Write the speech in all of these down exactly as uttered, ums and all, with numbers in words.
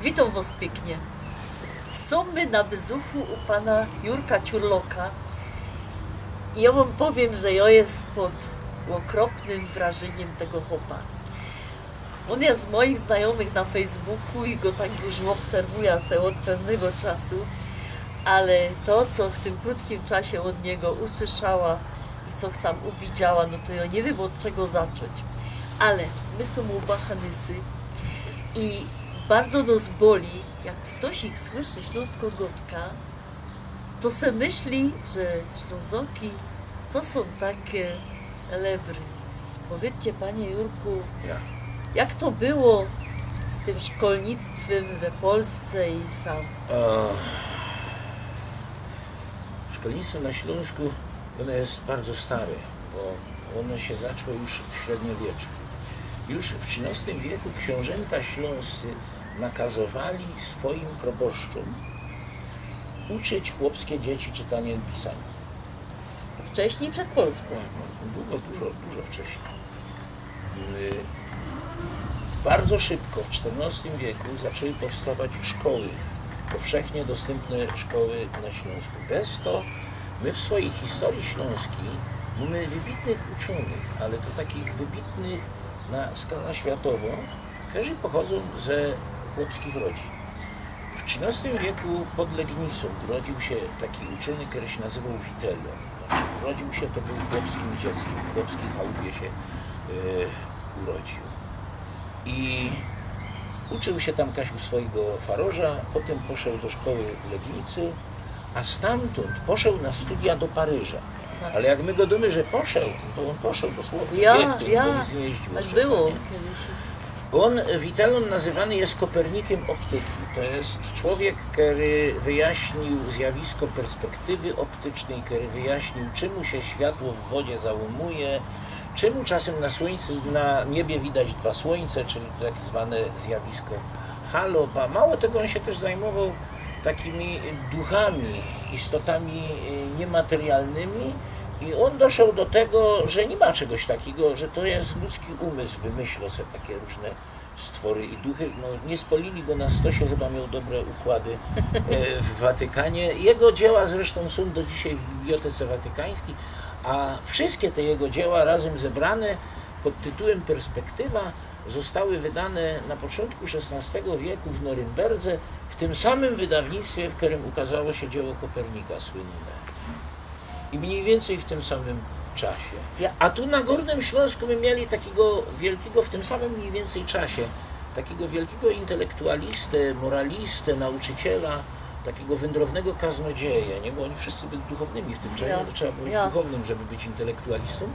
Witōm wos piyknie. Sōm my na bezuchu u pana Jurka Ciurloka. I jŏ wōm powiym, że jŏ je pod ôkropnym wrażyniym tego chopa. Ôn je z moich znajōmych na Facebooku i go tak już ôbserwujã se ôd pewnego czasu, ale to, co w tym krōtkim czasie ôd niego usłyszała i co sam uwidziała, no to jŏ niy wiym, ôd czego zaczōńć. Ale my sōm ôba Hanysy i bardzo nos boli, jak ftoś ich słyszy ślōnsko gŏdka, to se myśli, że Ślōnzoki to sōm take lebry. Powiydzcie, panie Jurku, Ja. jak to było z tym szkolnictwym we Polsce i sam? E, szkolnictwo na Ślōnsku, ône je bardzo stare, bo ône sie zaczło już w średniowieczu. Już w trzinŏstym wieku ksiōnżynta ślōnscy nakazowali swojim proboszczōm uczyć chłopskie dzieci czytaniŏ i pisaniŏ. Wcześnij przed Polską. Tak, no, długo, dużo, dużo wcześnij. Y, bardzo szybko w sztyrnŏstym wieku zaczły powstawać szkoły, powszechnie dostōmpne szkoły na Ślōnsku. Bez to my w swojij historii ślōnskij mōmy wybitnych uczōnych, ale to takich wybitnych na skalã światowõ, kerzy pochodzōm ze chłopskich rodzin. W trzinŏstym wieku pod Legnicōm urodził sie taki uczōny, kery sie nazywoł Witello. Znaczy, urodził sie, to bōł chłopskim dzieckiym, w chłopskij chałupie sie, e, urodził. I uczył sie tam kaś u swojigo faroża, potym poszoł do szkoły w Legnicy, a stamtōnd poszoł na studia do Paryża. Ale jak my godōmy, że poszoł, to ôn poszoł dosłownie, Ja, biegł, ja. bo nic niy jeździło Tak czasami. było kejś. Ôn, Witello, nazywany je Kopernikiym ôptyki. To je człowiek, kery wyjaśniōł zjawisko perspektywy ôptycznyj, kery wyjaśniōł, czymu sie światło w wodzie załōmuje, czymu czasym na słōńcu, na niebie widać dwa słōńce, czyli tak zwane zjawisko halo. A mało tego, ôn sie tyż zajmowoł takimi duchami, istotami, e, niymaterialnymi. I ôn doszoł do tego, że niy ma czegoś takigo, że to je ludzki umysł, wymyśloł se take rōżne stwory i duchy. No, niy spolili go na stosie, chyba mioł dobre układy, e, w Watykanie. Jego dzieła zresztōm sōm do dzisiej w Bibliotece Watykańskij, a wszyjske te jego dzieła razym zebrane pod tytułym Perspektywa zostały wydane na poczōntku szesnŏstego wieku w Norymberdze, w tym samym wydawnictwie, w kerym ukazało sie dzieło Kopernika słynne. I mnij wiyncyj w tym samym czasie. Ja. A tu na Gōrnym Ślōnsku my mieli takigo wielkigo, w tym samym mnij wiyncyj czasie, takigo wielkigo intelektualistę, moralistę, nauczyciela, takigo wyndrownego kaznodzieja, niy? Bo ôni wszyjscy byli duchownymi w tym czasie, Ja. to trzeba było być Ja. duchownym, żeby być intelektualistōm.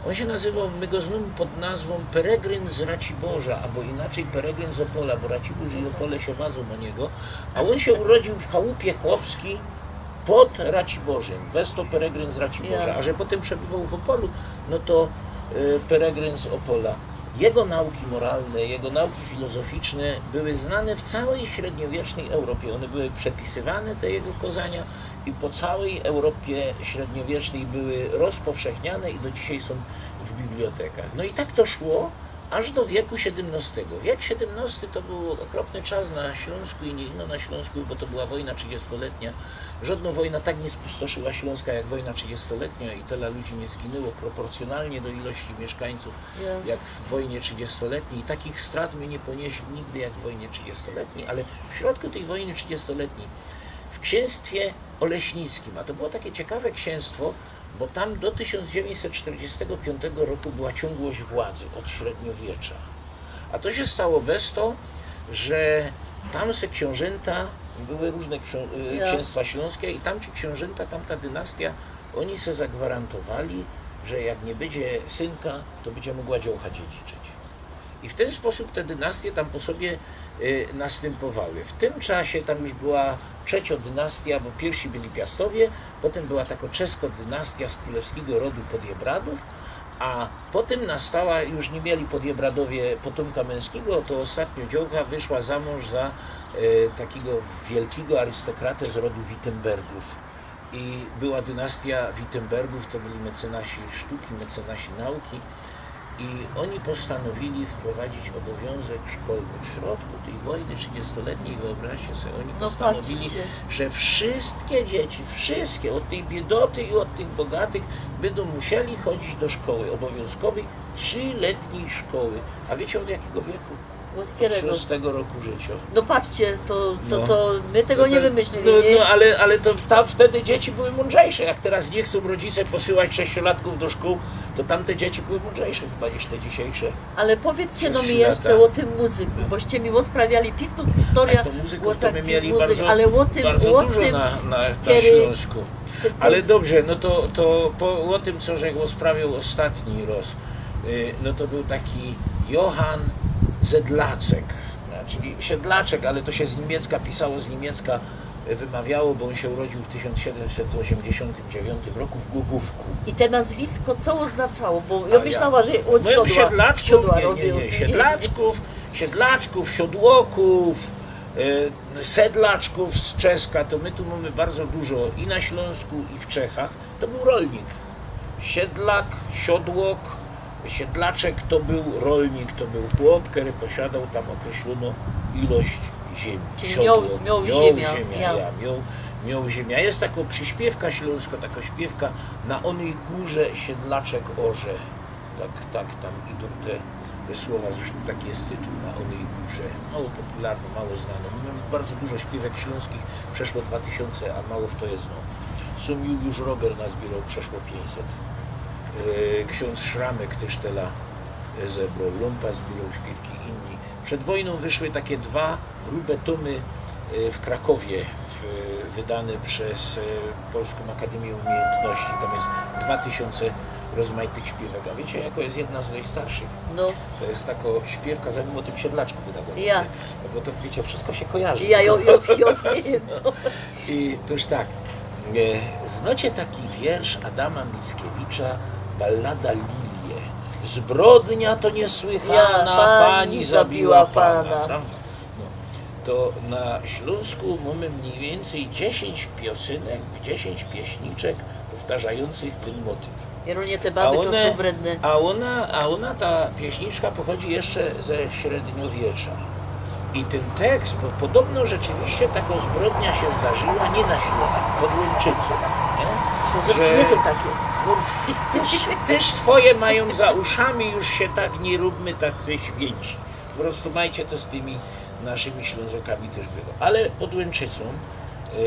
Ôn sie nazywoł, my go znōm pod nazwōm Peregryn z Raciborza, abo inaczyj Peregryn z Ôpola, bo Racibōrz i Ôpole sie wadzōm ô niego, a ôn sie urodził w chałupie chłopskij pod Raciborzym, bez to Peregryn z Raciborza, Ja. a że potym przebywoł w Ôpolu, no to, e, Peregryn z Ôpola. Jego nauki moralne, jego nauki filozoficzne były znane w cołkij średniowiecznyj Europie. Ône były przepisywane, te jego kŏzania, i po cołkij Europie średniowiecznyj były rozpowszechniane i do dzisiej sōm w bibliotekach. No i tak to szło aż do wieku siedymnŏstego. Wiek siedymnŏsty to bōł ôkropny czas na Ślōnsku i niy ino na Ślōnsku, bo to była wojna trzidziestoletnia. Żŏdnŏ wojna tak niy spustoszyła Ślōnska jak wojna trzidziestoletnia i tela ludzi niy zginyło proporcjonalnie do ilości miyszkańcōw Ja. jak w wojnie trzidziestoletnij. I takich strat my niy ponieśli nigdy jak w wojnie trzidziestoletnij, ale w środku tyj wojny trzidziestoletnij w ksiynstwie ôleśnickim, a to było take ciekawe ksiynstwo, bo tam do tysiōnc dziewiyńćset sztyrdziestego piōntego roku była ciōngłość władzy ôd średniowiecza. A to sie stało bez to, że tam se ksiōnżynta, były rōżne ksiōn-, y, Ja. ksiynstwa ślōnske i tam ci ksiōnżynta, tamta dynastyjo, ôni se zagwarantowali, że jak niy bydzie synka, to bydzie mogła dziołcha dziedziczyć. I w tyn sposōb te dynastie tam po sobie, y, nastympowły. W tym czasie tam już była trzeciŏ dynastyjo, bo piyrwsi byli Piastowie, potym była takŏ czeskŏ dynastyjo z krōlewskigo rodu Podiebradōw, a potym nastała, już niy mieli Podiebradowie potōmka mynskigo, to ôstatniŏ dziołcha wyszła za mōnż za, y, takigo wielkigo arystokratã z rodu Wittenbergōw. I była dynastyjo Wittenbergōw, to byli mecenasi sztuki, mecenasi nauki. I oni postanowili wprowadzić obowiązek szkolny. W środku tej wojny trzydziestoletniej, wyobraźcie sobie, oni No postanowili, patrzcie. że wszystkie dzieci, wszystkie, od tej biedoty i od tych bogatych, będą musieli chodzić do szkoły obowiązkowej, trzyletniej szkoły. A wiecie, od jakiego wieku? Od Od kerego? Szóstego roku życia. No patrzcie, to, to, No. to my tego No nie to- wymyślili, No, nie? no ale, ale to tam wtedy dzieci były mądrzejsze. Jak teraz nie chcą rodzice posyłać sześciolatków do szkół, to tamte dzieci były mądrzejsze chyba niż te dzisiejsze. Ale powiedzcie no Przez mi trzy jeszcze lata. O tym muzyku, boście mi rozprawiali piękną historię. A to muzyków O to my takim mieli muzyk-, bardzo, ale o tym, bardzo o dużo tym, na, na, na kiedy- Śląsku. ty, ty, Ale dobrze, no to, to po, o tym, co żech rozprawiał ostatni roz, y, no to był taki Johann Sedlaczek, no, czyli Siedlaczek, ale to się z niemiecka pisało, z niemiecka y, wymawiało, bo on się urodził w tysiąc siedemset osiemdziesiątym dziewiątym roku w Głogówku. I te nazwisko co oznaczało? Bo A ja myślała, że od Mym siodła, Siedlaczków, siodła nie, nie, robią. nie, Siedlaczków, Siedlaczków, Siodłoków, y, Sedlaczków z Czeska, to my tu mamy bardzo dużo i na Śląsku, i w Czechach. To był rolnik. Siedlak, Siodłok, Siedlaczek to był rolnik, to był chłop, który posiadał tam określoną ilość ziemi. Czyli Siodłok. miał- miał miał ziemię, ziemię, miał. Ja, miał, miał ziemię. Jest taka przyśpiewka śląska, taka śpiewka: „Na onej górze Siedlaczek orze”. Tak, tak, tam idą te, te słowa, zresztą taki jest tytuł „Na onej górze”. Mało popularny, mało znany. Mamy bardzo dużo śpiewek śląskich, przeszło dwa tysiące, a mało kto je znał. Sam Juliusz Roger nazbierał przeszło pięćset. E, ksiądz Szramek też tela, e, zebrał. Lompa zbierał śpiewki, inni. Przed wojną wyszły takie dwa grube tomy, e, w Krakowie, w, wydane przez, e, Polską Akademię Umiejętności. Tam jest dwa tysiące rozmaitych śpiewek. A wiecie, jako jest jedna z najstarszych? No, To jest taka śpiewka, zanim o tym Siedlaczku wydało. Ja. No bo to, wiecie, wszystko się kojarzy. ja, ja, ja, ja wiem. No. I to już tak. E, znacie taki wiersz Adama Mickiewicza, Ballada Lilie? „Zbrodnia to niesłychana, Ja, pani pani zabiła zabiła pana”, pana. Prawda? No. To na Śląsku mamy mniej więcej dziesięć piosenek, dziesięć pieśniczek powtarzających ten motyw. Jeronie, te A baby to one, są wredne. a ona, a ona, ta pieśniczka pochodzi jeszcze ze średniowiecza. I ten tekst, bo podobno rzeczywiście taka zbrodnia się zdarzyła, nie na Śląsku, pod Łęczycą, nie? Ślązoczki że- nie są takie. No, też, też swoje mają za uszami, już się tak nie róbmy tacy święci. Po prostu majcie to z tymi naszymi Ślązokami, też bywa. Ale pod Łęczycą, e,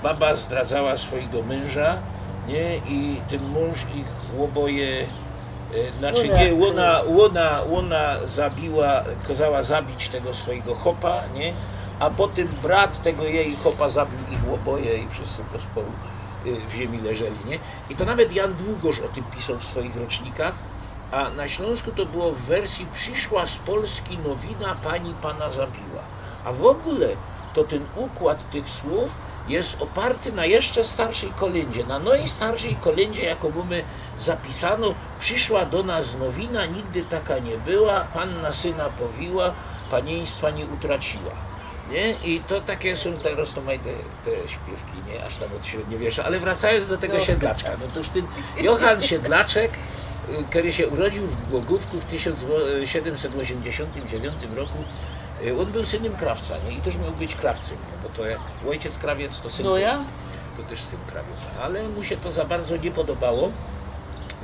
baba zdradzała swojego męża, nie? I ten mąż ich oboje, e, znaczy No tak. nie, ona, ona, ona zabiła, kazała zabić tego swojego chopa, nie? A potem brat tego jej chopa zabił ich oboje i wszyscy posporu, e, w ziemi leżeli, nie? I to nawet Jan Długosz o tym pisał w swoich rocznikach, a na Śląsku to było w wersji „Przyszła z Polski nowina, pani pana zabiła”. A w ogóle to ten układ tych słów jest oparty na jeszcze starszej kolędzie, na najstarszej kolędzie, jaką mamy zapisano: „Przyszła do nas nowina, nigdy taka nie była, panna syna powiła, panieństwa nie utraciła”. Nie? I to takie są te rozmaite te śpiewki, nie? Aż tam od średniowiecza. Ale wracając do tego No. Siedlaczka, no to już ten Johann Siedlaczek, y, który się urodził w Głogówku w tysiąc siedemset osiemdziesiątym dziewiątym roku, y, on był synem krawca, nie? I też miał być krawcem, no bo to jak ojciec krawiec, to syn No też, ja. to też syn krawiec. Ale mu się to za bardzo nie podobało.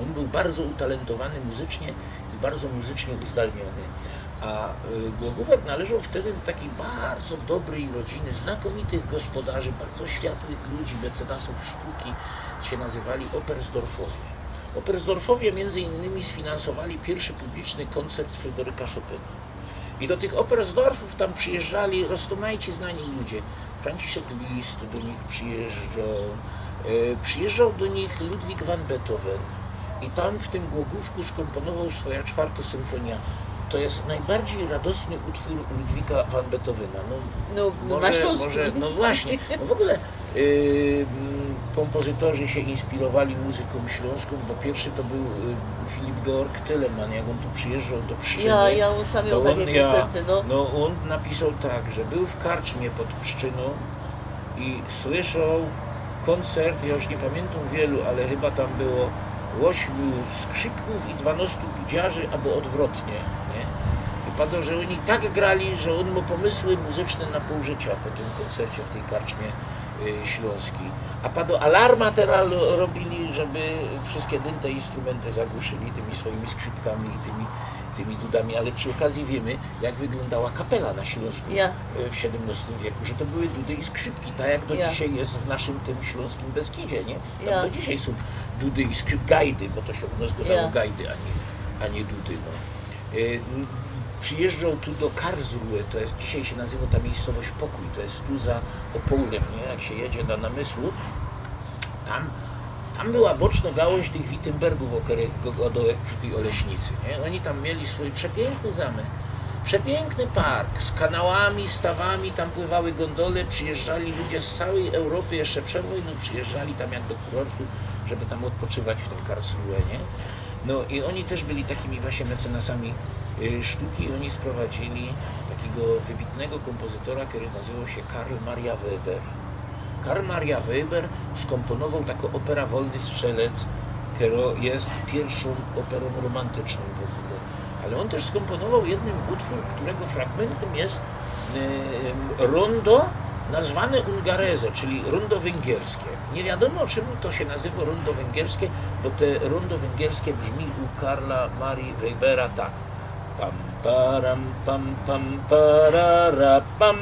On był bardzo utalentowany muzycznie i bardzo muzycznie uzdolniony. A, y, Głogówek należał wtedy do takiej bardzo dobrej rodziny, znakomitych gospodarzy, bardzo światłych ludzi, mecenasów sztuki, się nazywali Oppersdorfowie. Oppersdorfowie między innymi sfinansowali pierwszy publiczny koncert Fryderyka Chopina. I do tych Oppersdorfów tam przyjeżdżali rozmaiti znani ludzie. Franciszek Liszt do nich przyjeżdżał, e, przyjeżdżał do nich Ludwig van Beethoven i tam w tym Głogówku skomponował swoją czwartą symfonię. To jest najbardziej radosny utwór Ludwiga van Beethovena. No, No, no, na może, Śląsku. Może, no właśnie, no w ogóle, y, mm, kompozytorzy się inspirowali muzyką śląską, bo pierwszy to był, y, Filip Georg Telemann, jak on tu przyjeżdżał do Pszczyny. Ja, ja, on sam miał To takie on, ja, koncerty, no. No, on napisał tak, że był w karczmie pod Pszczyną i słyszał koncert, ja już nie pamiętam wielu, ale chyba tam było ôśmiu skrzipkōw i dwanŏstu dudziŏrzy, abo ôdwrotnie, nie? I pado, że ôni tak grali, że ôn mŏ pōmysły muzyczne na pōł życiŏ po tym kōncercie w tyj karczmie, y, ślōnskij. A pado alarma terŏz ro-, robiyli, żeby wszyjske dynte instrumynty zagłuszyli tymi swojimi skrzipkami i tymi, tymi dudami, ale przi ôkazji wiymy, jak wyglōndała kapela na Ślōnsku, ja, e, w siedymnŏstym wieku, że to były dudy i skrzipki, tak jak do, ja, dzisiej je w naszym tym ślōnskim Beskidzie, nie? Tam, ja, do dzisiej sōm dudy i skrzip-, gajdy, bo to sie u nŏs gŏdało, ja, gajdy, a niy, a niy dudy, no. E, n-, przijyżdżoł tu do Karlsruhe, to je, dzisiej sie nazywŏ ta miejscowość Pokōj, to je tu za Ôpolym, nie? Jak sie jedzie do Namysłōw, tam, tam była bocznŏ gałōńź tych Wittenbergōw, ô kerych gŏ-, gŏdōł przi tyj Ôleśnicy, nie? Ôni tam mieli swōj przepiykny zamek, przepiykny park z kanałami, stawami, tam pływały gondole, przijyżdżali ludzie z cołkij Europy, jeszcze przed wojnōm przijyżdżali tam jak do kurortu, żeby tam ôdpoczywać w tym Karlsruhe, nie? No i ôni tyż byli takimi właśnie mecenasami, y, sztuki. Ôni sprowadzili takigo wybitnego kōmpozytora, kery nazywoł sie Karl Maria Weber. Karl Maria Weber skōmponowoł takõ ôpera Wolny Strzelec, kerŏ je piyrwszōm ôperōm rōmantycznōm w ôgōle. Ale ôn tyż skōmponowoł jedyn utwōr, kerego fragmyntym je, em, rondo nazwane Ungarese, czyli rondo węgierskie. Niy wiadōmo, czymu to sie nazywŏ rondo węgierskie, bo te rondo węgierskie brzmi u Karla Marii Webera tak. Pam, param, pam, pam, parara, pam,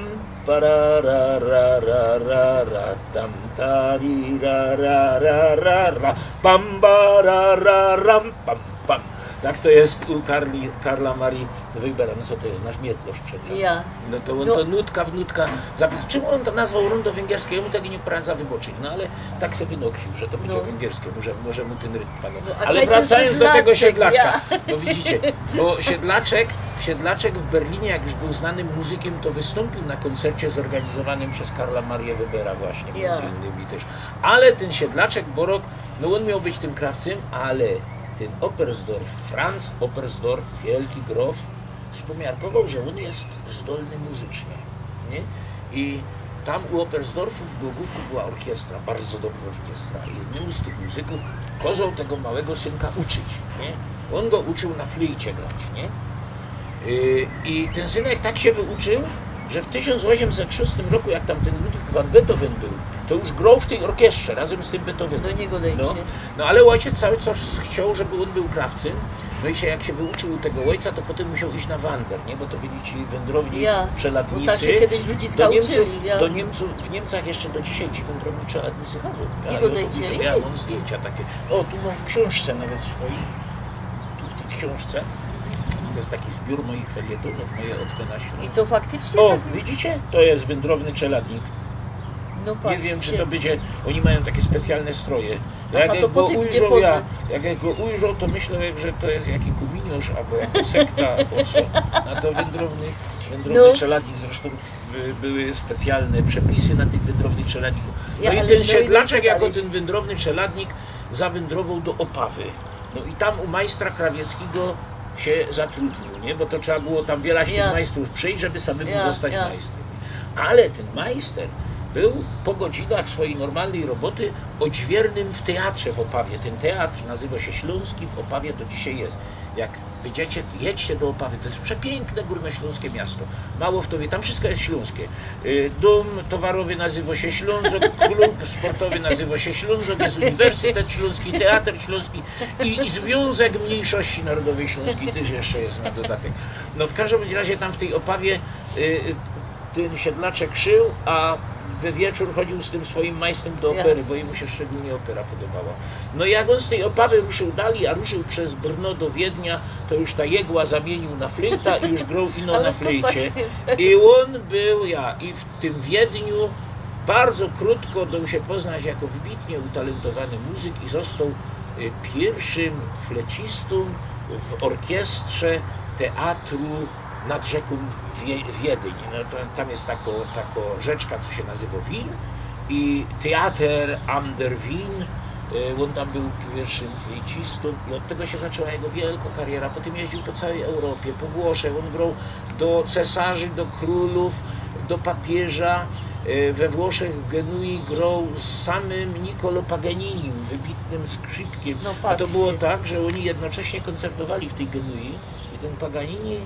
parara, ra, ra, ra, ra, tam, tari, ra, ra, ra, ra, ra, pam, barara, ram, pam, pam. Tak to je u Karli, Karla Marii Webera. No co to je, znasz Mietlosz przeca? Ja. No to ôn, no, to nutka w nutka zapis-, czymu ôn to nazwoł rondo węgierskie? Jōm tego niy poradzã wybaczyć, no ale tak se wynokwiōł, że to bydzie, no, węgierskie, może, może mu tyn rytm panowoł. No, a ale wracajōnc do tego Siedlaczka, ja, no widzicie, bo Siedlaczek, Siedlaczek w Berlinie, jak już bōł znanym muzykiym, to wystōmpiōł na kōncercie zorganizowanym bez Karla Marię Webera właśnie, ja, miyndzy innymi tyż. Ale tyn Siedlaczek, Borok, no ôn mioł być tym krawcym, ale tyn Oppersdorff, Franz Oppersdorff, wielki grof, spomiarkowoł, że ôn je zdolny muzycznie, nie? I tam u Oppersdorffōw w Głogōwku była orkiestra, bardzo dobrŏ orkiestra. I jednym z tych muzykōw kozoł tego małego synka uczyć, nie? Ôn go uczōł na flyjcie grać, nie? Yy, i tyn synek tak sie wyuczōł, że w tysiōnc ôziymset szōstym roku, jak tam tyn Ludwig van Beethoven bōł, to już groł w tyj orkiestrze razym z tym Beethovenem. No niy gŏdejcie. No. No ale ôjciec cały czas chcioł, żeby ôn bōł krawcym. No i sie, jak sie wyuczōł u tego ôjca, to potym musioł iś na wander, nie? Bo to byli ci wandrowni, ja, przeladnicy. Bo tak sie kedyś ludziska uczyli, ja. Do Niymcōw, do Niymcōw, w Niymcach jeszcze do dzisiej ci wandrowni przeladnicy chodzōm. Ja, niy gŏdejcie. Ja mōm zdjyńcia take. Ô, tu mōm w ksiōnżce nawet swojij. Tu w tyj ksiōnżce. To je taki zbiōr mojich felietōnōw, Moje ôkno na Ślōnsk. I to faktycznie... Ô, tak? Widzicie? To je wandrowny przeladnik. No patrzcie. Niy wiym, czy to bydzie, ôni majōm take specjalne stroje. Aha, jak to go ujrzōł, ja, jak, jak go ujrzōł, to myśloł, że to je jaki kuminiōrz, abo jako sekta, abo co. Na to wandrowny, wandrowny, no, przeladnik. Zresztōm by-, były specjalne przepisy na tych wandrownych przeladnikōw. No ja, i ale tyn, no i Siedlaczek jako dalej. Tyn wandrowny przeladnik zawandrowoł do Ôpawy. No i tam u majstra krawieckigo sie zatrudniōł, nie? Bo to trzeba było tam wiela tych majstrōw przejś, żeby samymu zostać majstrym. Ale tyn majster bōł po godzinach swojij normalnyj roboty ôdźwiyrnym w teatrze w Ôpawie. Tyn teatr nazywoł sie Ślōnski, w Ôpawie do dzisiej je. Jak wyjdziecie, jedźcie do Ôpawy, to je przepiykne gōrnoślōnskie miasto. Mało fto wiy, tam wszysko je ślōnskie. Y, dōm towarowy nazywoł sie Ślōnzok, klub sportowy nazywoł sie Ślōnzok, je Uniwersytet Ślōnski, Teater Ślōnski i, i Zwiōnzek Mniyjszości Narodowyj Ślōnskij tyż jeszcze je na dodatek. No, w kożdym bōdź razie tam w tyj Ôpawie, y, y, tyn Siedlaczek szōł, a we wieczōr chodziył z tym swojim majstrym do Ôpery, bo jymu sie szczegōlnie Ôpera podobała. No i jak ôn z tyj Ôpawy ruszōł dalij, a ruszōł bez Brno do Wiednia, to już ta jegła zamiyniōł na flyjta i już groł ino na flyjcie. I ôn bōł, ja, i w tym Wiedniu bardzo krōtko doł sie poznać jako wybitnie utalyntowany muzyk i zostoł, y, piyrwszym flecistōm w orkiestrze teatru nad rzekōm Wie-, Wiedeń. No to tam je tako, tako rzeczka, co sie nazywoł Wien i teater an der Wien. Y, ôn tam bōł piyrwszym flecistōm i ôd tego sie zaczła jego wielko kariera. Potym jeździōł po cołkij Europie, po Włoszech. Ôn groł do cesarzi, do krōlōw, do papieża. E, we Włoszech, w Genui grał z samym Niccolò Paganinim, wybitnym skrzypkiem. No, A to patrzcie. Było tak, że oni jednocześnie koncertowali w tej Genui i ten Paganini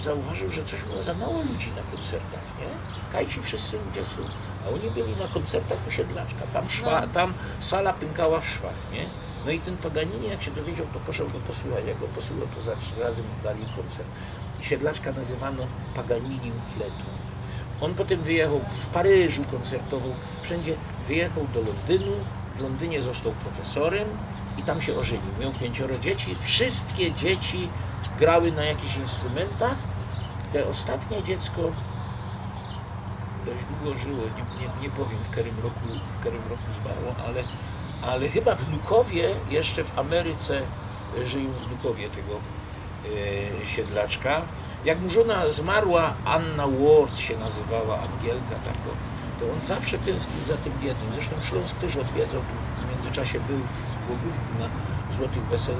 zauważył, że coś było za mało ludzi na koncertach, nie? Kaj ci wszyscy ludzie są, a oni byli na koncertach u Siedlaczka. Tam, szwa, No. Tam sala pękała w szwach, nie? No i ten Paganini, jak się dowiedział, to poszedł go posłuchać. Jak go posłuchał, to zaczął razem dali koncert. I Siedlaczka nazywano Paganinim Fletą. On potem wyjechał, w Paryżu koncertował, wszędzie wyjechał do Londynu. W Londynie został profesorem i tam się ożenił. Miał pięcioro dzieci. Wszystkie dzieci grały na jakichś instrumentach. Te ostatnie dziecko dość długo żyło. Nie, nie, nie powiem, w którym roku, w którym roku zmarło, ale, ale chyba wnukowie jeszcze w Ameryce, e, żyją wnukowie tego, e, Siedlaczka. Jak mu żona zmarła, Anna Ward się nazywała, Angielka tako, to on zawsze tęsknił za tym Wiedniem. Zresztą Śląsk też odwiedzał. Tu w międzyczasie był w Głogówku na złotych weselu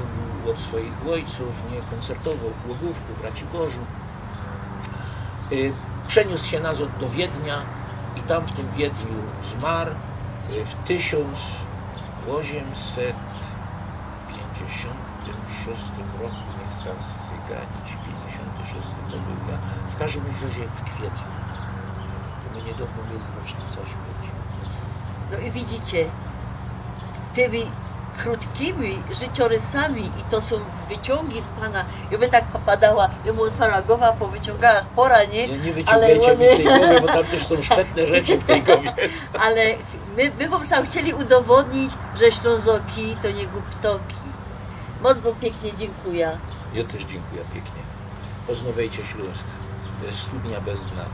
od swoich ojców, nie, koncertował w Głogówku, w Raciborzu. Y, Przeniósł się nazad do Wiednia i tam, w tym Wiedniu, zmarł, y, w tysiąc osiemset pięćdziesiątym szóstym roku, nie chcę cyganić, pięćdziesiąty szósty to był, ja, w każdym razie w kwietniu. My niedawno mieli rocznicę śmierci. No i widzicie, tymi krótkimi życiorysami, i to są wyciągi z Pana, ja bym tak popadała, ja bym otwarła głowę, powyciągała spora, nie? Nie, nie wyciągajcie mi z tej głowy, bo tam też są szpetne rzeczy w tej głowie. Ale my, my wam sam chcieli udowodnić, że Ślązoki to nie głuptoki. Moc wam pięknie dziękuję. Ja też dziękuję pięknie. Poznawajcie Śląsk. To jest studnia bez dna.